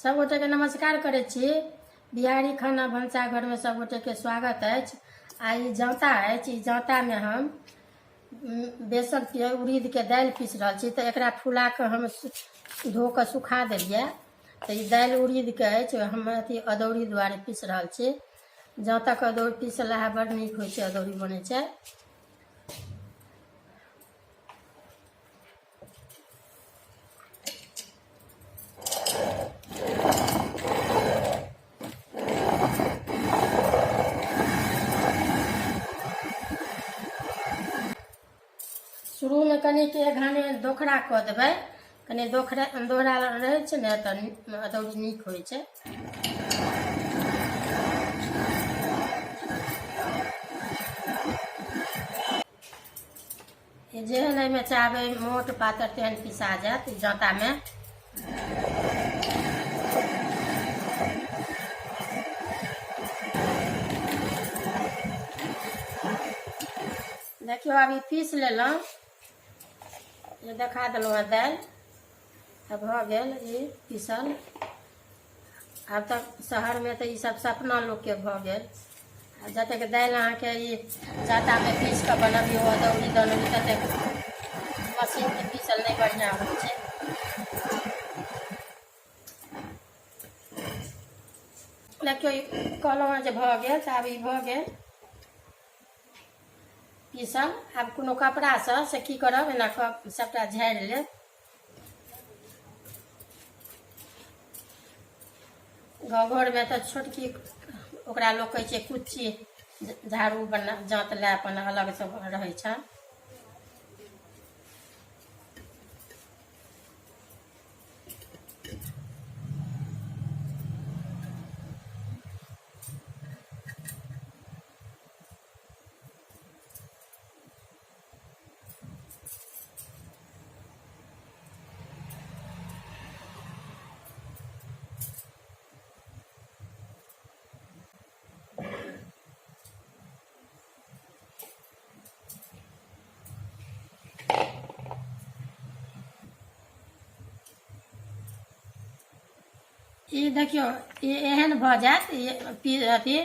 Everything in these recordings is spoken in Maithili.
सब गोटेके नमस्कार करै छी। बिहारी खाना भनसाघरमे सब गोटेके स्वागत अछि। आ ई जाँता अछि, ई जाँतामे हम बेसन उड़ीदके दालि पीस रहल छी। तऽ एकरा फुला कऽ हम धो कऽ सुखा देलियै। तऽ ई दालि उड़ीदके अछि, हम अथी अदौरी दुआरे पीस रहल छी। जाँताके अदौरी पीसलाहा बड़ नीक होइ छै, अदौरी बनै छै। शुरूमे कनिक एक घाने दोखरा कऽ देबै, कनि दोखरा दोहरा रहै छै ने तऽ अदौरी नीक होइ छै। जेहन एहिमे चाहबै मोट पातर तेहन पिसा जायत जाँतामे। देखियौ आब ई पीस लेलहुँ, ये देखा देलहुँ हेँ दालि। तऽ भऽ गेल ई पीसल। आब तऽ शहरमे तऽ ई सब सपना लोकके भऽ गेल। आ जतेक दालि अहाँके ई जाँतामे पीस कऽ बनबियौ अदौरी दनौरी, ततेक मशीनके पीसल नहि बढ़िआँ होइ छै। देखियौ कहलहुँ हेँ जे भऽ गेल, तऽ आब ई भऽ गेल पीसल। आब कोनो कपड़ासँ से की करब, एना कऽ सभटा झाड़ि लेब। गाँव घरमे तऽ छोटकी ओकरा लोक कहै छै कुच्ची झाड़ू बना जाँत लए अपन अलगसँ रहै छै। ई देखियौ, ई एहन भऽ जायत। ई अथी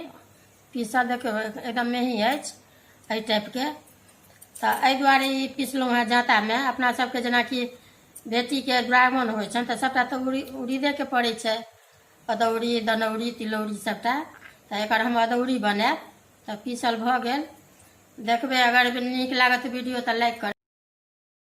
पीसल देखियौ एकदम मेही अछि एहि टाइपके। तऽ एहि दुआरे ई पिसलहुँ हेँ जाँतामे। अपना सबके जेनाकि बेटीके दुरागमन होइ छनि तऽ सभटा तऽ उड़ीदेके पड़ै छै, अदौरी दनौरी तिलौरी सभटा। तऽ एकर हम अदौरी बनायब। तऽ पीसल भऽ गेल, देखबै। अगर नीक लागत वीडियो तऽ लाइक कर।